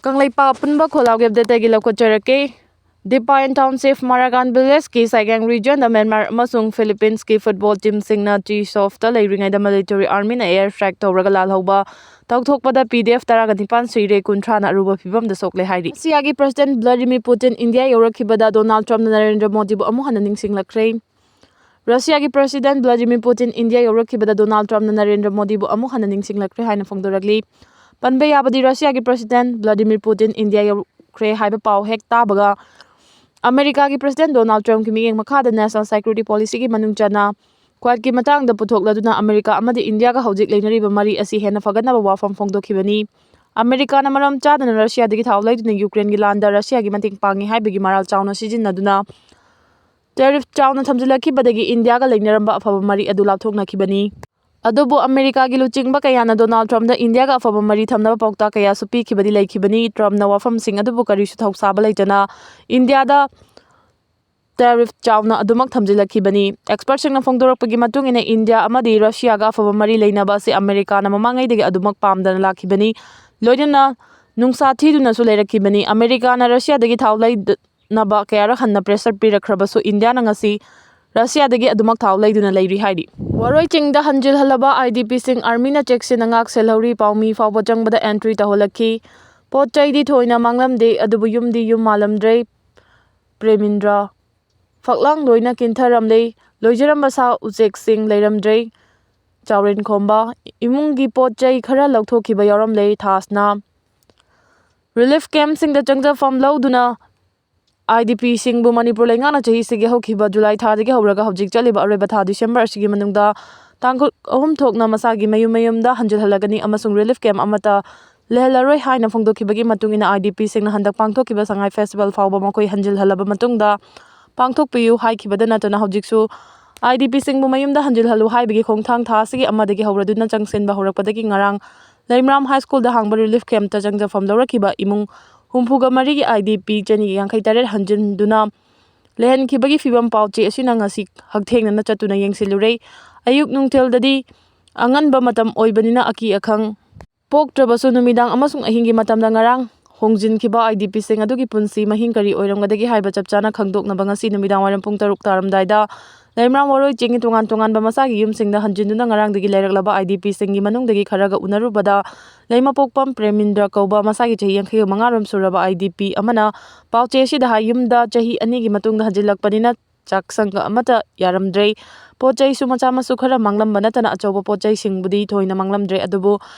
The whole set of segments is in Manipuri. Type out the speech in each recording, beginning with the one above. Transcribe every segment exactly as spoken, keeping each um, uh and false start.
ꯀꯪꯂꯩꯄꯥꯛ ꯑꯄꯨꯟꯕ ꯈꯣꯜꯂꯥꯎꯒꯤ ꯑꯞꯗꯦꯠꯇꯒꯤ ꯂꯧꯈꯠꯆꯔꯛꯀꯦ꯫ ꯗꯤꯄꯥꯏꯟ ꯇꯥꯎꯟꯁꯤꯞ ꯃꯥꯔꯥꯒꯥꯟ ꯚꯤꯂꯦꯖꯀꯤ ꯁꯥꯏꯒꯥꯡ ꯔꯤꯖꯟꯗ ꯃ꯭ꯌꯥꯟꯃꯥꯔ ꯑꯃꯁꯨꯡ ꯐꯤꯂꯤꯄꯤꯟꯁꯀꯤ ꯐꯨꯠꯕꯣꯜ ꯇꯤꯝꯁꯤꯡꯅ ꯇꯤ ꯁꯣꯐꯇ ꯂꯩꯔꯤꯉꯩꯗ ꯃꯤꯂꯤꯇꯔꯤ ꯑꯥꯔꯃꯤꯅ ꯑꯦꯌꯔ ꯁ꯭ꯇ꯭ꯔꯥꯏꯛ ꯇꯧꯔꯒ ꯂꯥꯜꯍꯧꯕ ꯇꯧꯊꯣꯛꯄꯗ ꯄꯤ ꯗꯤ ꯑꯦꯐ ꯇꯔꯥꯒ ꯅꯤꯄꯥꯟ ꯁꯤꯔꯦ, ꯀꯨꯟꯊ꯭ꯔꯥꯅ ꯑꯔꯨꯕ ꯐꯤꯕꯝꯗ ꯁꯣꯛꯂꯦ ꯍꯥꯏꯔꯤ꯫ ꯔꯁꯤꯌꯥꯒꯤ ꯄ꯭ꯔꯁꯤꯗꯦꯟꯠ ꯚ꯭ꯂꯥꯗꯤꯃꯤꯔ ꯄꯨꯇꯤꯟ ꯏꯟꯗꯤꯌꯥ ꯌꯧꯔꯛꯈꯤꯕꯗ ꯗꯣꯅꯥꯜꯗ ꯇ꯭ꯔꯝꯞꯅ ꯅꯔꯦꯟꯗ꯭ꯔ ꯃꯣꯗꯤꯕꯨ ꯑꯃꯨꯛ ꯍꯟꯅ ꯅꯤꯡꯁꯤꯡꯂꯛꯈ꯭ꯔꯦ꯫ ꯔꯁꯤꯌꯥꯒꯤ ꯄ꯭ꯔꯁꯤꯗꯦꯟꯠ ꯚ꯭ꯂꯥꯗꯤꯃꯤꯔ ꯄꯨꯇꯤꯟ ꯏꯟꯗꯤꯌꯥ ꯌꯧꯔꯛꯈꯤꯕꯗ ꯗꯣꯅꯥꯜꯗ ꯇ꯭ꯔꯝꯞꯅ ꯅꯔꯦꯟꯗ꯭ꯔ ꯃꯣꯗꯤꯕꯨ ꯑꯃꯨꯛ ꯍꯟꯅ ꯅꯤꯡꯁꯤꯡꯂꯛꯈ꯭ꯔꯦ ꯍꯥꯏꯅ ꯐꯣꯡꯗꯣꯔꯛꯂꯤ꯫ ꯄꯟꯕ ꯌꯥꯕꯗꯤ, ꯔꯁꯤꯌꯥꯒꯤ ꯄ꯭ꯔꯁꯤꯗꯦꯟꯠ ꯚ꯭ꯂꯥꯗꯤꯃꯤꯔ ꯄꯨꯇꯤꯟ ꯏꯟꯗꯤꯌꯥ ꯌꯧꯈ꯭ꯔꯦ ꯍꯥꯏꯕ ꯄꯥꯎ ꯍꯦꯛ ꯇꯥꯕꯒ, ꯑꯃꯦꯔꯤꯀꯥꯒꯤ ꯄ꯭ꯔꯁꯤꯗꯦꯟꯠ ꯗꯣꯅꯥꯜꯗ ꯇ꯭ꯔꯝꯞꯀꯤ ꯃꯤꯠꯌꯦꯡ ꯃꯈꯥꯗ ꯅꯦꯁꯅꯦꯜ ꯁꯦꯀ꯭ꯌꯨꯔꯤꯇꯤ ꯄꯣꯂꯤꯁꯤꯒꯤ ꯃꯅꯨꯡ ꯆꯟꯅ ꯀ꯭ꯋꯥꯗꯀꯤ ꯃꯇꯥꯡꯗ ꯄꯨꯊꯣꯛꯂꯗꯨꯅ ꯑꯃꯦꯔꯤꯀꯥ ꯑꯃꯗꯤ ꯏꯟꯗꯤꯌꯥꯒ ꯍꯧꯖꯤꯛ ꯂꯩꯅꯔꯤꯕ ꯃꯔꯤ ꯑꯁꯤ ꯍꯦꯟꯅ ꯐꯒꯠꯅꯕ ꯋꯥꯐꯝ ꯐꯣꯡꯗꯣꯛꯈꯤꯕꯅꯤ꯫ ꯑꯃꯦꯔꯤꯀꯥꯅ ꯃꯔꯝ ꯆꯥꯗꯅ ꯔꯁꯤꯌꯥꯗꯒꯤ ꯊꯥꯎ ꯂꯩꯗꯨꯅ ꯌꯨꯀ꯭ꯔꯦꯟꯒꯤ ꯂꯥꯟꯗ ꯔꯁꯤꯌꯥꯒꯤ ꯃꯇꯦꯡ ꯄꯥꯡꯉꯤ ꯍꯥꯏꯕꯒꯤ ꯃꯔꯥꯜ ꯆꯥꯎꯅ ꯁꯤꯖꯤꯟꯅꯗꯨꯅ ꯇꯦꯔꯤꯐ ꯆꯥꯎꯅ ꯊꯝꯖꯤꯜꯂꯛꯈꯤꯕꯗꯒꯤ ꯏꯟꯗꯤꯌꯥꯒ ꯂꯩꯅꯔꯝꯕ ꯑꯐꯕ ꯃꯔꯤ ꯑꯗꯨ ꯂꯥꯞꯊꯣꯛꯅꯈꯤꯕꯅꯤ꯫ ꯑꯗꯨꯕꯨ ꯑꯃꯦꯔꯤꯀꯥꯒꯤ ꯂꯨꯆꯤꯡꯕ ꯀꯌꯥꯅ ꯗꯣꯅꯥꯜꯗ ꯇ꯭ꯔꯝꯞꯗ ꯏꯟꯗꯤꯌꯥꯒ ꯑꯐꯕ ꯃꯔꯤ ꯊꯝꯅꯕ ꯄꯥꯎꯇꯥꯛ ꯀꯌꯥꯁꯨ ꯄꯤꯈꯤꯕꯗꯤ ꯂꯩꯈꯤꯕꯅꯤ꯫ ꯇ꯭ꯔꯝꯞꯅ ꯋꯥꯐꯝꯁꯤꯡ ꯑꯗꯨꯕꯨ ꯀꯔꯤꯁꯨ ꯊꯧꯁꯥꯕ ꯂꯩꯇꯅ ꯏꯟꯗꯤꯌꯥꯗ ꯇꯦꯔꯤꯐ ꯆꯥꯎꯅ ꯑꯗꯨꯃꯛ ꯊꯝꯖꯤꯜꯂꯛꯈꯤꯕꯅꯤ꯫ ꯑꯦꯛꯁꯄꯔꯠꯁꯤꯡꯅ ꯐꯣꯡꯗꯣꯔꯛꯄꯒꯤ ꯃꯇꯨꯡ ꯏꯟꯅ, ꯏꯟꯗꯤꯌꯥ ꯑꯃꯗꯤ ꯔꯁꯤꯌꯥꯒ ꯑꯐꯕ ꯃꯔꯤ ꯂꯩꯅꯕ ꯑꯁꯤ ꯑꯃꯦꯔꯤꯀꯥꯅ ꯃꯃꯥꯡꯉꯩꯗꯒꯤ ꯑꯗꯨꯃꯛ ꯄꯥꯝꯗꯅ ꯂꯥꯛꯈꯤꯕꯅꯤ꯫ ꯂꯣꯏꯅꯅ ꯅꯨꯡꯁꯥ ꯊꯤꯗꯨꯅꯁꯨ ꯂꯩꯔꯛꯈꯤꯕꯅꯤ꯫ ꯑꯃꯦꯔꯤꯀꯥꯅ ꯔꯁꯤꯌꯥꯗꯒꯤ ꯊꯥꯎ ꯂꯩ ꯅꯕ ꯀꯌꯥꯔꯛ ꯍꯟꯅ ꯄ꯭ꯔꯦꯁꯔ ꯄꯤꯔꯛꯈ꯭ꯔꯕꯁꯨ, ꯏꯟꯗꯤꯌꯥꯅ ꯉꯁꯤ ꯔꯁꯤꯌꯥꯗꯒꯤ ꯑꯗꯨꯃꯛ ꯊꯥꯎ ꯂꯩꯗꯨꯅ ꯂꯩꯔꯤ ꯍꯥꯏꯔꯤ꯫ ꯋꯥꯔꯣꯏ ꯆꯤꯡꯗ ꯍꯟꯖꯤꯜꯍꯜꯂꯕ ꯑꯥꯏ ꯗꯤ ꯄꯤꯁꯤꯡ ꯑꯥꯔꯃꯤꯅ ꯆꯦꯛꯁꯤꯟꯅ ꯉꯥꯛ ꯁꯦꯜꯍꯧꯔꯤ꯫ ꯄꯥꯎꯃꯤ ꯐꯥꯎꯕ ꯆꯪꯕꯗ ꯑꯦꯟꯇ꯭ꯔꯤ ꯇꯧꯍꯜꯂꯛꯈꯤ꯫ ꯄꯣꯠ ꯆꯩꯗꯤ ꯊꯣꯏꯅ ꯃꯥꯡꯂꯝꯗꯦ, ꯑꯗꯨꯕꯨ ꯌꯨꯝꯗꯤ ꯌꯨꯝ ꯃꯥꯜꯂꯝꯗ꯭ꯔꯦ꯫ ꯄ꯭ꯔꯦꯃꯤꯟꯗ꯭ꯔ꯫ ꯐꯛꯂꯥꯡ ꯂꯣꯏꯅ ꯀꯤꯟꯊꯔꯝꯂꯦ꯫ ꯂꯣꯏꯖꯔꯝꯕ ꯁꯥ ꯎꯆꯦꯛꯁꯤꯡ ꯂꯩꯔꯝꯗ꯭ꯔꯦ꯫ ꯆꯥꯎꯔꯦꯟ ꯈꯣꯝꯕ꯫ ꯏꯃꯨꯡꯒꯤ ꯄꯣꯠ ꯆꯩ ꯈꯔ ꯂꯧꯊꯣꯛꯈꯤꯕ ꯌꯥꯎꯔꯝꯂꯦ꯫ ꯊꯥꯁꯅ꯫ ꯔꯤꯂꯤꯐ ꯀꯦꯝꯞꯁꯤꯡꯗ ꯆꯪꯖꯐꯝ ꯂꯧꯗꯨꯅ ꯑꯥꯏ ꯗꯤ ꯄꯤꯁꯤꯡꯕꯨ ꯃꯅꯤꯄꯨꯔ ꯂꯩꯉꯥꯛꯅ ꯆꯍꯤꯁꯤꯒꯤ ꯍꯧꯈꯤꯕ ꯖꯨꯂꯥꯏ ꯊꯥꯗꯒꯤ ꯍꯧꯔꯒ ꯍꯧꯖꯤꯛ ꯆꯠꯂꯤꯕ ꯑꯔꯣꯏꯕ ꯊꯥ ꯗꯤꯁꯦꯝꯕꯔ ꯑꯁꯤꯒꯤ ꯃꯅꯨꯡꯗ ꯇꯥꯡꯀꯛ ꯑꯍꯨꯝ ꯊꯣꯛꯅ ꯃꯁꯥꯒꯤ ꯃꯌꯨꯝ ꯃꯌꯨꯝꯗ ꯍꯟꯖꯤꯜꯍꯜꯂꯒꯅꯤ ꯑꯃꯁꯨꯡ ꯔꯤꯂꯤꯐ ꯀꯦꯝꯞ ꯑꯃꯠꯇ ꯂꯩꯍꯜꯂꯔꯣꯏ ꯍꯥꯏꯅ ꯐꯣꯡꯗꯣꯛꯈꯤꯕꯒꯤ ꯃꯇꯨꯡ ꯏꯟꯅ, ꯑꯥꯏ ꯗꯤ ꯄꯤꯁꯤꯡꯅ ꯍꯟꯗꯛ ꯄꯥꯡꯊꯣꯛꯈꯤꯕ ꯁꯉꯥꯏ ꯐꯦꯁꯇꯤꯚꯦꯜ ꯐꯥꯎꯕ ꯃꯈꯣꯏ ꯍꯟꯖꯤꯜꯍꯜꯂꯕ ꯃꯇꯨꯡꯗ ꯄꯥꯡꯊꯣꯛꯄꯤꯌꯨ ꯍꯥꯏꯈꯤꯕꯗ ꯅꯠꯇꯅ, ꯍꯧꯖꯤꯛꯁꯨ ꯑꯥꯏ ꯗꯤ ꯄꯤꯁꯤꯡꯕꯨ ꯃꯌꯨꯝꯗ ꯍꯟꯖꯤꯜꯍꯜꯂꯨ ꯍꯥꯏꯕꯒꯤ ꯈꯣꯡꯊꯥꯡ ꯊꯥ ꯑꯁꯤꯒꯤ ꯑꯃꯗꯒꯤ ꯍꯧꯔꯗꯨꯅ ꯆꯪꯁꯤꯟꯕ ꯍꯧꯔꯛꯄꯗꯒꯤ ꯉꯔꯥꯡ ꯂꯩꯃꯔꯥꯝ ꯍꯥꯏ ꯁ꯭ꯀꯨꯜꯗ ꯍꯥꯡꯕ ꯔꯤꯂꯤꯐ ꯀꯦꯝꯞꯇ ꯆꯪꯖꯐꯝ ꯂꯧꯔꯛꯈꯤꯕ ꯏꯃꯨꯡ ꯍꯨꯝꯐꯨꯒ ꯃꯔꯤꯒꯤ ꯑꯥꯏ ꯗꯤ ꯄꯤ ꯆꯅꯤꯒ ꯌꯥꯡꯈꯩ ꯇꯔꯦꯠ ꯍꯟꯖꯤꯟꯗꯨꯅ ꯂꯩꯍꯟꯈꯤꯕꯒꯤ ꯐꯤꯕꯝ ꯄꯥꯎꯆꯦ ꯑꯁꯤꯅ ꯉꯁꯤ ꯍꯛꯊꯦꯡꯅꯅ ꯆꯠꯇꯨꯅ ꯌꯦꯡꯁꯤꯜꯂꯨꯔꯦ꯫ ꯑꯌꯨꯛ ꯅꯨꯡꯊꯤꯜꯗꯗꯤ ꯑꯉꯟꯕ ꯃꯇꯝ ꯑꯣꯏꯕꯅꯤꯅ ꯑꯀꯤ ꯑꯈꯪ ꯄꯣꯛꯇ꯭ꯔꯕꯁꯨ, ꯅꯨꯃꯤꯗꯥꯡ ꯑꯃꯁꯨꯡ ꯑꯍꯤꯡꯒꯤ ꯃꯇꯝꯗ ꯉꯔꯥꯡ ꯍꯣꯡꯖꯤꯟꯈꯤꯕ IDPꯁꯤꯡ ꯑꯗꯨꯒꯤ ꯄꯨꯟꯁꯤ ꯃꯍꯤꯡ ꯀꯔꯤ ꯑꯣꯏꯔꯝꯒꯗꯒꯦ ꯍꯥꯏꯕ ꯆꯞ ꯆꯥꯅ ꯈꯪꯗꯣꯛꯅꯕ ꯉꯁꯤ ꯅꯨꯃꯤꯗꯥꯡꯋꯥꯏꯔꯝ ꯄꯨꯡ ꯇꯔꯨꯛ ꯇꯥꯔꯝꯗꯥꯏꯗ ꯂꯩꯃꯔꯥꯝ ꯋꯥꯔꯣꯏ ꯆꯤꯡꯒꯤ ꯇꯣꯉꯥꯟ ꯇꯣꯉꯥꯟꯕ ꯃꯁꯥꯒꯤ ꯌꯨꯝꯁꯤꯡꯗ ꯍꯟꯖꯤꯟꯗꯨꯅ ꯉꯔꯥꯡꯗꯒꯤ ꯂꯩꯔꯛꯂꯕ IDPꯁꯤꯡꯒꯤ ꯃꯅꯨꯡꯗꯒꯤ ꯈꯔꯒ ꯎꯅꯔꯨꯕꯗ ꯂꯩꯃꯄꯣꯛꯄꯝ ꯄ꯭ꯔꯦꯃꯤꯟꯗ꯭ꯔ ꯀꯧꯕ ꯃꯁꯥꯒꯤ ꯆꯍꯤ ꯌꯥꯡꯈꯩ ꯃꯉꯥ ꯔꯣꯝ ꯁꯨꯔꯕ IDP ꯑꯃꯅ ꯄꯥꯎꯆꯦ ꯑꯁꯤꯗ ꯍꯥꯏ, ꯌꯨꯝꯗ ꯆꯍꯤ ꯑꯅꯤꯒꯤ ꯃꯇꯨꯡꯗ ꯍꯟꯖꯤꯜꯂꯛꯄꯅꯤꯅ ꯆꯥꯛꯁꯪꯒ ꯑꯃꯠꯇ ꯌꯥꯔꯝꯗ꯭ꯔꯦ꯫ ꯄꯣꯠ ꯆꯩꯁꯨ ꯃꯆꯥ ꯃꯁꯨ ꯈꯔ ꯃꯥꯡꯂꯝꯕ ꯅꯠꯇꯅ ꯑꯆꯧꯕ ꯄꯣꯠ ꯆꯩꯁꯤꯡꯕꯨꯗꯤ ꯊꯣꯏꯅ ꯃꯥꯡꯂꯝꯗ꯭ꯔꯦ, ꯑꯗꯨꯕꯨ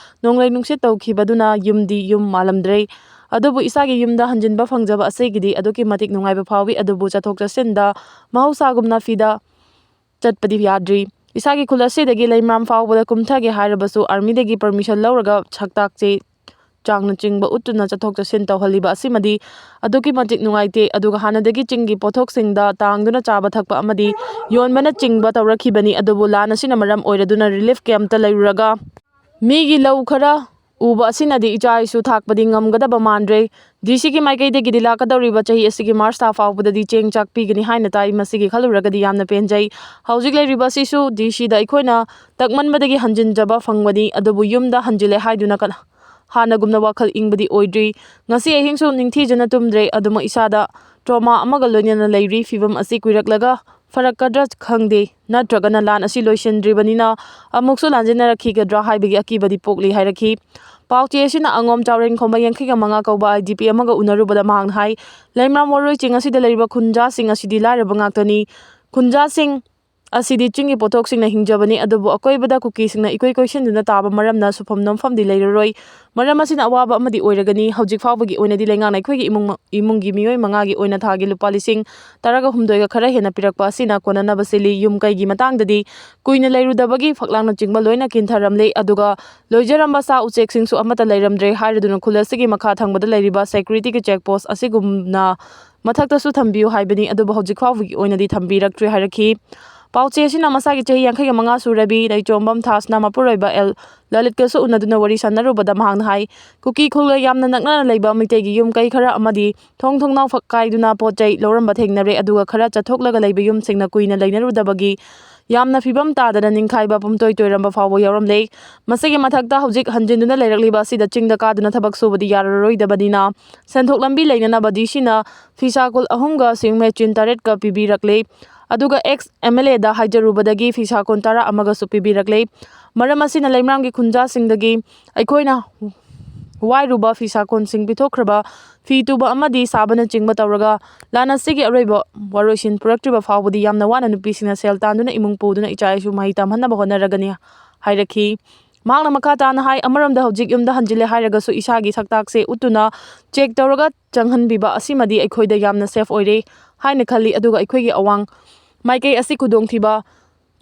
ꯅꯣꯡꯂꯩ ꯅꯨꯡꯁꯤꯠ ꯇꯧꯈꯤꯕꯗꯨꯅ ꯌꯨꯝꯗꯤ ꯌꯨꯝ ꯃꯥꯜꯂꯝꯗ꯭ꯔꯦ꯫ ꯑꯗꯨꯕꯨ ꯏꯁꯥꯒꯤ ꯌꯨꯝꯗ ꯍꯟꯖꯤꯟꯕ ꯐꯪꯖꯕ ꯑꯁꯤꯒꯤꯗꯤ ꯑꯗꯨꯛꯀꯤ ꯃꯇꯤꯛ ꯅꯨꯡꯉꯥꯏꯕ ꯐꯥꯎꯏ, ꯑꯗꯨꯕꯨ ꯆꯠꯊꯣꯛ ꯆꯠꯁꯤꯟꯗ ꯃꯍꯧꯁꯥꯒꯨꯝꯅ ꯐꯤꯗ ꯆꯠꯄꯗꯤ ꯌꯥꯗ꯭ꯔꯤ꯫ ꯏꯁꯥꯒꯤ ꯈꯨꯜ ꯑꯁꯤꯗꯒꯤ ꯂꯩꯃꯔꯥꯝ ꯐꯥꯎꯕꯗ ꯀꯨꯝꯊꯒꯦ ꯍꯥꯏꯔꯕꯁꯨ ꯑꯥꯔꯃꯤꯗꯒꯤ ꯄꯔꯃꯤꯁꯟ ꯂꯧꯔꯒ ꯁꯛꯇꯥꯛ ꯆꯦ ꯆꯥꯡꯅꯆꯤꯡꯕ ꯎꯠꯇꯨꯅ ꯆꯠꯊꯣꯛ ꯆꯠꯁꯤꯟ ꯇꯧꯍꯜꯂꯤꯕ ꯑꯁꯤꯃꯗꯤ ꯑꯗꯨꯛꯀꯤ ꯃꯇꯤꯛ ꯅꯨꯡꯉꯥꯏꯇꯦ꯫ ꯑꯗꯨꯒ ꯍꯥꯟꯅꯗꯒꯤ ꯆꯤꯡꯒꯤ ꯄꯣꯠꯊꯣꯛꯁꯤꯡꯗ ꯇꯥꯡꯗꯨꯅ ꯆꯥꯕ ꯊꯛꯄ ꯑꯃꯗꯤ ꯌꯣꯟꯕꯅꯆꯤꯡꯕ ꯇꯧꯔꯛꯈꯤꯕꯅꯤ, ꯑꯗꯨꯕꯨ ꯂꯥꯟ ꯑꯁꯤꯅ ꯃꯔꯝ ꯑꯣꯏꯔꯗꯨꯅ ꯔꯤꯂꯤꯐ ꯀꯦꯝꯞꯇ ꯂꯩꯔꯨꯔꯒ ꯃꯤꯒꯤ ꯂꯧ ꯈꯔ ꯎꯕ ꯑꯁꯤꯅꯗꯤ ꯏꯆꯥ ꯏꯁꯨ ꯊꯥꯛꯄꯗꯤ ꯉꯝꯒꯗꯕ ꯃꯥꯟꯗ꯭ꯔꯦ꯫ DCꯒꯤ ꯃꯥꯏꯀꯩꯗꯒꯤꯗꯤ ꯂꯥꯛꯀꯗꯧꯔꯤꯕ ꯆꯍꯤ ꯑꯁꯤꯒꯤ ꯃꯥꯔꯆ ꯊꯥ ꯐꯥꯎꯕꯗꯗꯤ ꯆꯦꯡ ꯆꯥꯛ ꯄꯤꯒꯅꯤ ꯍꯥꯏꯅ ꯇꯥꯏ꯫ ꯃꯁꯤꯒꯤ ꯈꯜꯂꯨꯔꯒꯗꯤ ꯌꯥꯝꯅ ꯄꯦꯟꯖꯩ꯫ ꯍꯧꯖꯤꯛ ꯂꯩꯔꯤꯕ ꯑꯁꯤꯁꯨ DCꯗ ꯑꯩꯈꯣꯏꯅ ꯇꯛꯃꯟꯕꯗꯒꯤ ꯍꯟꯖꯤꯟꯖꯕ ꯐꯪꯕꯅꯤ, ꯑꯗꯨꯕꯨ ꯌꯨꯝꯗ ꯍꯟꯖꯤꯜꯂꯦ ꯍꯥꯏꯗꯨꯅ ꯀꯅꯥ-, ꯍꯥꯟꯅꯒꯨꯝꯅ ꯋꯥꯈꯜ ꯏꯪꯕꯗꯤ ꯑꯣꯏꯗ꯭ꯔꯤ꯫ ꯉꯁꯤ ꯑꯍꯤꯡꯁꯨ ꯅꯤꯡꯊꯤꯖꯅ ꯇꯨꯝꯗ꯭ꯔꯦ, ꯑꯗꯨꯃꯛ ꯏꯁꯥꯗ trauma ꯑꯃꯒ ꯂꯣꯏꯅꯅ ꯂꯩꯔꯤ꯫ ꯐꯤꯕꯝ ꯑꯁꯤ ꯀꯨꯏꯔꯛꯂꯒ ꯐꯔꯛꯀꯗ꯭ꯔꯥ ꯈꯪꯗꯦ, ꯅꯠꯇ꯭ꯔꯒꯅ ꯂꯥꯟ ꯑꯁꯤ ꯂꯣꯏꯁꯤꯟꯗ꯭ꯔꯤꯕꯅꯤꯅ ꯑꯃꯨꯛꯁꯨ ꯂꯥꯟꯖꯦꯟꯅꯔꯛꯈꯤꯒꯗ꯭ꯔꯥ ꯍꯥꯏꯕꯒꯤ ꯑꯀꯤꯕꯗꯤ ꯄꯣꯛꯂꯤ ꯍꯥꯏꯔꯛꯈꯤ꯫ ꯄꯥꯎꯆꯦ ꯑꯁꯤꯅ ꯑꯉꯣꯝ ꯆꯥꯎꯔꯦꯟ ꯈꯣꯝꯕ ꯌꯥꯡꯈꯩꯒ ꯃꯉꯥ ꯀꯧꯕ IDP ꯑꯃꯒ ꯎꯅꯔꯨꯕꯗ ꯃꯍꯥꯛꯅ ꯍꯥꯏ, ꯂꯩꯃꯔꯥꯝ ꯋꯥꯔꯣꯏ ꯆꯤꯡ ꯑꯁꯤꯗ ꯂꯩꯔꯤꯕ ꯈꯨꯟꯖꯥꯁꯤꯡ ꯑꯁꯤꯗꯤ ꯂꯥꯏꯔꯕ ꯉꯥꯛꯇꯅꯤ꯫ ꯈꯨꯟꯖꯥꯁꯤꯡ ꯑꯁꯤꯗꯤ ꯆꯤꯡꯒꯤ ꯄꯣꯠꯊꯣꯛꯁꯤꯡꯅ ꯍꯤꯡꯖꯕꯅꯤ, ꯑꯗꯨꯕꯨ ꯑꯀꯣꯏꯕꯗ ꯀꯨꯀꯤꯁꯤꯡꯅ ꯏꯀꯣꯏ ꯀꯣꯏꯁꯤꯟꯗꯨꯅ ꯇꯥꯕ ꯃꯔꯝꯅ ꯁꯨꯐꯝ ꯅꯣꯝꯐꯝꯗꯤ ꯂꯩꯔꯔꯣꯏ꯫ ꯃꯔꯝ ꯑꯁꯤꯅ ꯑꯋꯥꯕ ꯑꯃꯗꯤ ꯑꯣꯏꯔꯒꯅꯤ꯫ ꯍꯧꯖꯤꯛ ꯐꯥꯎꯕꯒꯤ ꯑꯣꯏꯅꯗꯤ ꯂꯩꯉꯥꯛꯅ ꯑꯩꯈꯣꯏꯒꯤ ꯏꯃꯨꯡ, ꯏꯃꯨꯡꯒꯤ ꯃꯤꯑꯣꯏ ꯃꯉꯥꯒꯤ ꯑꯣꯏꯅ ꯊꯥꯒꯤ ꯂꯨꯄꯥ ꯂꯤꯁꯤꯡ ꯇꯔꯥꯒ ꯍꯨꯝꯗꯣꯏꯒ ꯈꯔ ꯍꯦꯟꯅ ꯄꯤꯔꯛꯄ ꯑꯁꯤꯅ ꯀꯣꯟꯅꯅꯕ ꯁꯤꯜꯂꯤ꯫ ꯌꯨꯝ ꯀꯩꯒꯤ ꯃꯇꯥꯡꯗꯗꯤ ꯀꯨꯏꯅ ꯂꯩꯔꯨꯗꯕꯒꯤ ꯐꯛꯂꯥꯡꯅꯆꯤꯡꯕ ꯂꯣꯏꯅ ꯀꯤꯟꯊꯔꯝꯂꯦ, ꯑꯗꯨꯒ ꯂꯣꯏꯖꯔꯝꯕ ꯁꯥ ꯎꯆꯦꯛꯁꯤꯡꯁꯨ ꯑꯃꯠꯇ ꯂꯩꯔꯝꯗ꯭ꯔꯦ ꯍꯥꯏꯔꯗꯨꯅ ꯈꯨꯜ ꯑꯁꯤꯒꯤ ꯃꯈꯥ ꯊꯪꯕꯗ ꯂꯩꯔꯤꯕ securityꯒꯤ check post ꯑꯁꯤꯒꯨꯝꯅ ꯃꯊꯛꯇꯁꯨ ꯊꯝꯕꯤꯌꯨ ꯍꯥꯏꯕꯅꯤ, ꯑꯗꯨꯕꯨ ꯍꯧꯖꯤꯛ ꯐꯥꯎꯕꯒꯤ ꯑꯣꯏꯅꯗꯤ ꯊꯝꯕꯤꯔꯛꯇ꯭ꯔꯦ ꯍꯥꯏꯔꯛꯈꯤ꯫ ꯄꯥꯎꯆꯦ ꯑꯁꯤꯅ ꯃꯁꯥꯒꯤ ꯆꯍꯤ ꯌꯥꯡꯈꯩꯒ ꯃꯉꯥ ꯁꯨꯔꯕꯤ ꯂꯩꯆꯣꯝꯕꯝ ꯊꯥꯁꯅꯥ ꯃꯄꯨꯔꯣꯏꯕ ꯑꯦꯜ ꯂꯂꯤꯠꯀꯁꯨ ꯎꯅꯗꯨꯅ ꯋꯥꯔꯤ ꯁꯥꯟꯅꯔꯨꯕꯗ ꯃꯍꯥꯛꯅ ꯍꯥꯏ, ꯀꯨꯀꯤ ꯈꯨꯜꯒ ꯌꯥꯝꯅ ꯅꯛꯅꯅ ꯂꯩꯕ ꯃꯩꯇꯩꯒꯤ ꯌꯨꯝ ꯀꯩ ꯈꯔ ꯑꯃꯗꯤ ꯊꯣꯡ ꯊꯣꯡꯅꯥꯎ ꯐꯛ ꯀꯥꯏꯗꯨꯅ ꯄꯣꯠ ꯆꯩ ꯂꯧꯔꯝꯕ ꯊꯦꯡꯅꯔꯦ, ꯑꯗꯨꯒ ꯈꯔ ꯆꯠꯊꯣꯛꯂꯒ ꯂꯩꯕ ꯌꯨꯝꯁꯤꯡꯅ ꯀꯨꯏꯅ ꯂꯩꯅꯔꯨꯗꯕꯒꯤ ꯌꯥꯝꯅ ꯐꯤꯕꯝ ꯇꯥꯗꯅ ꯅꯤꯡꯈꯥꯏꯕ, ꯄꯨꯝꯇꯣꯏ ꯇꯣꯏꯔꯝꯕ ꯐꯥꯎꯕ ꯌꯥꯎꯔꯝꯂꯦ꯫ ꯃꯁꯤꯒꯤ ꯃꯊꯛꯇ ꯍꯧꯖꯤꯛ ꯍꯟꯖꯤꯟꯗꯨꯅ ꯂꯩꯔꯛꯂꯤꯕ ꯑꯁꯤꯗ ꯆꯤꯡꯗ ꯀꯥꯗꯨꯅ ꯊꯕꯛ ꯁꯨꯕꯗꯤ ꯌꯥꯔꯔꯣꯏꯗꯕꯅꯤꯅ ꯁꯦꯟꯊꯣꯛ ꯂꯝꯕꯤ ꯂꯩꯅꯅꯕ D Cꯅ ꯐꯤꯁꯥ ꯀꯣꯜ ꯑꯍꯨꯝꯒ sewing machine ꯇꯔꯦꯠꯀ ꯄꯤꯕꯤꯔꯛꯂꯦ꯫ ꯑꯗꯨꯒ ex M L Aꯗ ꯍꯥꯏꯖꯔꯨꯕꯗꯒꯤ ꯐꯤꯁꯥ ꯀꯣꯜ ꯇꯔꯥ ꯑꯃꯒꯁꯨ ꯄꯤꯕꯤꯔꯛꯂꯦ꯫ ꯃꯔꯝ ꯑꯁꯤꯅ ꯂꯩꯃꯔꯥꯝꯒꯤ ꯈꯨꯟꯖꯥꯁꯤꯡꯗꯒꯤ ꯑꯩꯈꯣꯏꯅ ꯋꯥꯏꯔꯨꯕ ꯐꯤꯁꯥ ꯀꯣꯟꯁꯤꯡ ꯄꯤꯊꯣꯛꯈ꯭ꯔꯕ, ꯐꯤ ꯇꯨꯕ ꯑꯃꯗꯤ ꯁꯥꯕꯅꯆꯤꯡꯕ ꯇꯧꯔꯒ ꯂꯥꯟ ꯑꯁꯤꯒꯤ ꯑꯔꯣꯏꯕ ꯋꯥꯔꯣꯏꯁꯤꯟ ꯄꯨꯔꯛꯇ꯭ꯔꯤꯕ ꯐꯥꯎꯕꯗꯤ ꯌꯥꯝꯅ ꯋꯥꯅ ꯅꯨꯄꯤꯁꯤꯡꯅ ꯁꯦꯜ ꯇꯥꯟꯗꯨꯅ ꯏꯃꯨꯡ ꯄꯨꯗꯨꯅ ꯏꯆꯥ ꯏꯁꯨ ꯃꯍꯩ ꯇꯝꯍꯟꯅꯕ ꯍꯣꯠꯅꯔꯒꯅꯤ ꯍꯥꯏꯔꯛꯈꯤ꯫ ꯃꯍꯥꯛꯅ ꯃꯈꯥ ꯇꯥꯅ ꯍꯥꯏ, ꯑꯃꯔꯣꯝꯗ ꯍꯧꯖꯤꯛ ꯌꯨꯝꯗ ꯍꯟꯖꯤꯜꯂꯦ ꯍꯥꯏꯔꯒꯁꯨ ꯏꯁꯥꯒꯤ ꯁꯛꯇꯥꯛꯁꯦ ꯎꯠꯇꯨꯅ check ꯇꯧꯔꯒ ꯆꯪꯍꯟꯕꯤꯕ ꯑꯁꯤꯃꯗꯤ ꯑꯩꯈꯣꯏꯗ ꯌꯥꯝꯅ safe ꯑꯣꯏꯔꯦ ꯍꯥꯏꯅ ꯈꯜꯂꯤ꯫ ꯑꯗꯨꯒ ꯑꯩꯈꯣꯏꯒꯤ ꯑꯋꯥꯡ ꯃꯥꯏꯀꯩ ꯑꯁꯤ ꯈꯨꯗꯣꯡꯊꯤꯕ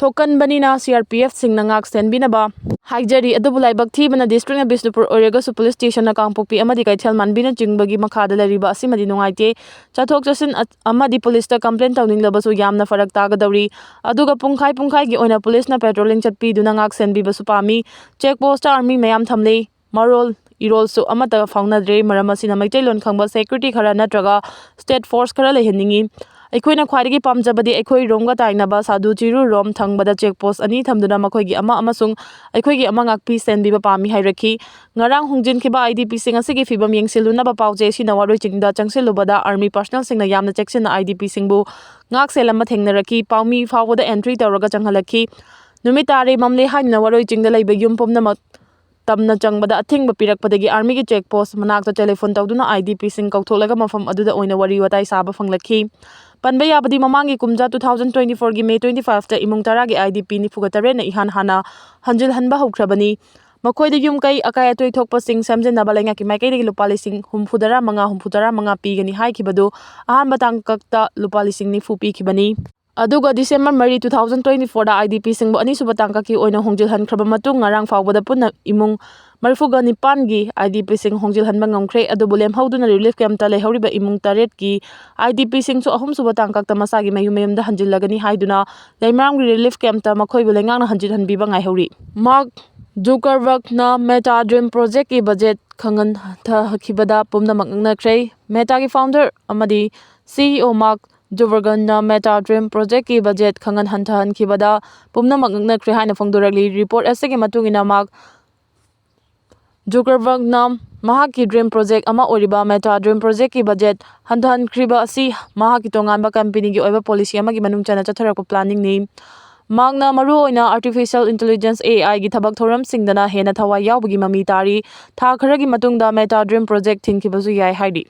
ꯊꯣꯛꯀꯟꯕꯅꯤꯅ C R P F ꯁꯤꯡꯅ ꯉꯥꯛ ꯁꯦꯟꯕꯤꯅꯕ ꯍꯥꯏꯖꯔꯤ꯫ ꯑꯗꯨꯕꯨ ꯂꯥꯏꯕꯛ ꯊꯤꯕꯅ district ꯅ ꯕꯤꯁꯅꯨꯄꯨꯔ ꯑꯣꯏꯔꯒꯁꯨ police station ꯅ ꯀꯥꯡꯄꯣꯛꯄꯤ ꯑꯃꯗꯤ ꯀꯩꯊꯦꯜ ꯃꯥꯟꯕꯤꯅꯆꯤꯡꯕꯒꯤ ꯃꯈꯥꯗ ꯂꯩꯔꯤꯕ ꯑꯁꯤꯃꯗꯤ ꯅꯨꯡꯉꯥꯏꯇꯦ꯫ ꯆꯠꯊꯣꯛ ꯆꯠꯁꯤꯟ ꯑ-, ꯑꯃꯗꯤ police ꯇ complain ꯇꯧꯅꯤꯡꯂꯕꯁꯨ ꯌꯥꯝꯅ ꯐꯔꯛ ꯇꯥꯒꯗꯧꯔꯤ꯫ ꯑꯗꯨꯒ ꯄꯨꯡꯈꯥꯏ ꯄꯨꯡꯈꯥꯏꯒꯤ ꯑꯣꯏꯅ police ꯅ patrolling ꯆꯠꯄꯤꯗꯨꯅ ꯉꯥꯛ ꯁꯦꯟꯕꯤꯕꯁꯨ ꯄꯥꯝꯃꯤ꯫ Check post ꯇ army ꯃꯌꯥꯝ ꯊꯝꯂꯤ꯫ ꯃꯔꯣꯜ ꯏꯔꯣꯜꯁꯨ ꯑꯃꯠꯇ ꯐꯥꯎꯅꯗ꯭ꯔꯦ꯫ ꯃꯔꯝ ꯑꯁꯤꯅ ꯃꯩꯇꯩꯂꯣꯟ ꯈꯪꯕ security ꯈꯔ ꯅꯠꯇ꯭ꯔꯒ state force ꯈꯔ ꯂꯩꯍꯟꯅꯤꯡꯏ꯫ ꯑꯩꯈꯣꯏꯅ ꯈ꯭ꯋꯥꯏꯗꯒꯤ ꯄꯥꯝꯖꯕꯗꯤ ꯑꯩꯈꯣꯏ ꯔꯣꯝꯒ ꯇꯥꯏꯅꯕ ꯁꯥꯗꯨ ꯆꯤꯔꯨꯔꯣꯝ ꯊꯪꯕꯗ check post ꯑꯅꯤ ꯊꯝꯗꯨꯅ ꯃꯈꯣꯏꯒꯤ ꯑꯃ ꯑꯃꯁꯨꯡ ꯑꯩꯈꯣꯏꯒꯤ ꯑꯃ ꯉꯥꯛꯄꯤ ꯁꯦꯟꯕꯤꯕ ꯄꯥꯝꯃꯤ ꯍꯥꯏꯔꯛꯈꯤ꯫ ꯉꯔꯥꯡ ꯍꯣꯡꯖꯤꯟꯈꯤꯕ I D P ꯁꯤꯡ ꯑꯁꯤꯒꯤ ꯐꯤꯕꯝ ꯌꯦꯡꯁꯤꯜꯂꯨꯅꯕ ꯄꯥꯎ ꯆꯦ ꯁꯤꯅ ꯋꯥꯔꯣꯏ ꯆꯤꯡꯗ ꯆꯪꯁꯤꯜꯂꯨꯕꯗ army personnel ꯁꯤꯡꯅ ꯌꯥꯝꯅ ꯆꯦꯛꯁꯤꯟꯅ I D P ꯁꯤꯡꯕꯨ ꯉꯥꯛ ꯁꯦꯜꯂꯝꯕ ꯊꯦꯡꯅꯔꯛꯈꯤ꯫ ꯄꯥꯎꯃꯤ ꯐꯥꯎꯕꯗ entry ꯇꯧꯔꯒ ꯆꯪꯍꯜꯂꯛꯈꯤ꯫ ꯅꯨꯃꯤꯠ ꯇꯥꯔꯦ ꯃꯝꯂꯦ ꯍꯥꯏꯗꯨꯅ ꯋꯥꯔꯣꯏ ꯆꯤꯡꯗ ꯂꯩꯕ ꯌꯨꯝ ꯄꯨꯝꯅꯃꯛ ꯇꯝꯅ ꯆꯪꯕꯗ ꯑꯊꯤꯡꯕ ꯄꯤꯔꯛꯄꯗꯒꯤ army ꯒꯤ check post ꯃꯅꯥꯛꯇ telephone ꯇꯧꯗꯨꯅ I D P ꯁꯤꯡ ꯀꯧꯊꯣꯛꯂꯒ ꯃꯐꯝ ꯑꯗꯨꯗ ꯑꯣꯏꯅ ꯋꯥꯔꯤ ꯋꯥꯇꯥꯏ ꯁꯥꯕ ꯐꯪꯂꯛꯈꯤ꯫ ꯄꯟꯕ ꯌꯥꯕꯗꯤ ꯃꯃꯥꯡꯒꯤ ꯀꯨꯝꯖꯥ two thousand twenty four ꯒꯤ May twenty five ꯇ ꯏꯃꯨꯡ ꯇꯔꯥꯒꯤ I D P ꯅꯤꯐꯨꯒ ꯇꯔꯦꯠꯅ ꯏꯍꯥꯟ ꯍꯥꯟꯅ ꯍꯟꯖꯤꯜꯍꯟꯕ ꯍꯧꯈ꯭ꯔꯕꯅꯤ꯫ ꯃꯈꯣꯏꯗ ꯌꯨꯝ ꯀꯩ ꯑꯀꯥꯏ ꯑꯇꯣꯏ ꯊꯣꯛꯄꯁꯤꯡ ꯁꯦꯝꯖꯤꯟꯅꯕ ꯂꯩꯉꯥꯛꯀꯤ ꯃꯥꯏꯀꯩꯗꯒꯤ ꯂꯨꯄꯥ ꯂꯤꯁꯤꯡ ꯍꯨꯝꯐꯨ ꯇꯔꯥ ꯃꯉꯥ, ꯍꯨꯝꯐꯨ ꯇꯔꯥ ꯃꯉꯥ ꯄꯤꯒꯅꯤ ꯍꯥꯏꯈꯤꯕꯗꯨ ꯑꯍꯥꯟꯕ ꯇꯥꯡꯀꯛꯇ ꯂꯨꯄꯥ ꯂꯤꯁꯤꯡ ꯅꯤꯐꯨ ꯄꯤꯈꯤꯕꯅꯤ꯫ ꯑꯗꯨꯒ December ꯃꯔꯤ, two thousand twenty four the I D P ꯁꯤꯡꯕꯨ ꯑꯅꯤꯁꯨꯕ ꯇꯥꯡꯀꯛꯀꯤ ꯑꯣꯏꯅ ꯍꯣꯡꯖꯤꯜꯍꯟꯈ꯭ꯔꯕ ꯃꯇꯨꯡ ꯉꯔꯥꯡ ꯐꯥꯎꯕꯗ ꯄꯨꯟꯅ ꯏꯃꯨꯡ ꯃꯔꯤꯐꯨꯒ ꯅꯤꯄꯥꯟꯒꯤ I D P ꯁꯤꯡ ꯍꯣꯡꯖꯤꯜꯍꯟꯕ ꯉꯝꯈ꯭ꯔꯦ꯫ ꯑꯗꯨꯕꯨ ꯂꯦꯝꯍꯧꯗꯨꯅ relief camp ꯇ ꯂꯩꯍꯧꯔꯤꯕ ꯏꯃꯨꯡ ꯇꯔꯦꯠꯀꯤ I D P ꯁꯤꯡꯁꯨ ꯑꯍꯨꯝꯁꯨꯕ ꯇꯥꯡꯀꯛꯇ ꯃꯁꯥꯒꯤ ꯃꯌꯨꯝ ꯃꯌꯨꯝꯗ ꯍꯟꯖꯤꯜꯂꯒꯅꯤ ꯍꯥꯏꯗꯨꯅ ꯂꯩꯃꯔꯥꯝꯒꯤ relief camp ꯇ ꯃꯈꯣꯏꯕꯨ ꯂꯩꯉꯥꯛꯅ ꯍꯟꯖꯤꯜꯍꯟꯕꯤꯕ ꯉꯥꯏꯍꯧꯔꯤ꯫ Mark Zuckerberg ꯅ Meta Dream Project ꯀꯤ budget ꯈꯪꯍꯟꯊꯈꯤꯕꯗ ꯄꯨꯝꯅꯃꯛ ꯉꯛꯅꯈ꯭ꯔꯦ꯫ Meta ꯒꯤ founder ꯑꯃꯗꯤ C E O Mark ꯖꯨꯕꯔꯒꯟꯅ ꯃꯦꯇꯥ ꯗ꯭ꯔꯤꯝ ꯄ꯭ꯔꯣꯖꯦꯛꯀꯤ ꯕꯖꯦꯠ ꯈꯪꯍꯟ ꯍꯟꯊꯍꯟꯈꯤꯕꯗ ꯄꯨꯝꯅꯃꯛ ꯉꯛꯅꯈ꯭ꯔꯦ ꯍꯥꯏꯅ ꯐꯣꯡꯗꯣꯔꯛꯂꯤ꯫ ꯔꯤꯄꯣꯔꯠ ꯑꯁꯤꯒꯤ ꯃꯇꯨꯡ ꯏꯟꯅ, ꯃꯥꯔꯛ ꯖꯨꯀꯔꯕꯔꯒꯅ ꯃꯍꯥꯛꯀꯤ ꯗ꯭ꯔꯤꯝ ꯄ꯭ꯔꯣꯖꯦꯛ ꯑꯃ ꯑꯣꯏꯔꯤꯕ ꯃꯦꯇꯥ ꯗ꯭ꯔꯤꯝ ꯄ꯭ꯔꯣꯖꯦꯛꯀꯤ ꯕꯖꯦꯠ ꯍꯟꯊꯍꯟꯈ꯭ꯔꯤꯕ ꯑꯁꯤ ꯃꯍꯥꯛꯀꯤ ꯇꯣꯉꯥꯟꯕ ꯀꯝꯄꯦꯅꯤꯒꯤ ꯑꯣꯏꯕ ꯄꯣꯂꯤꯁꯤ ꯑꯃꯒꯤ ꯃꯅꯨꯡ ꯆꯟꯅ ꯆꯠꯊꯔꯛꯄ ꯄ꯭ꯂꯥꯅꯤꯡꯅꯤ꯫ ꯃꯍꯥꯛꯅ ꯃꯔꯨꯑꯣꯏꯅ ꯑꯥꯔꯇꯤꯐꯤꯁꯤꯌꯦꯜ ꯏꯟꯇꯦꯂꯤꯖꯦꯟꯁ, ꯑꯦ ꯑꯥꯏꯒꯤ ꯊꯕꯛ ꯊꯧꯔꯝꯁꯤꯡꯗꯅ ꯍꯦꯟꯅ ꯊꯋꯥꯏ ꯌꯥꯎꯕꯒꯤ ꯃꯃꯤ ꯇꯥꯔꯤ꯫ ꯊꯥ ꯈꯔꯒꯤ ꯃꯇꯨꯡꯗ ꯃꯦꯇꯥ ꯗ꯭ꯔꯤꯝ ꯄ꯭ꯔꯣꯖꯦꯛ ꯊꯤꯡꯈꯤꯕꯁꯨ ꯌꯥꯏ ꯍꯥꯏꯔꯤ꯫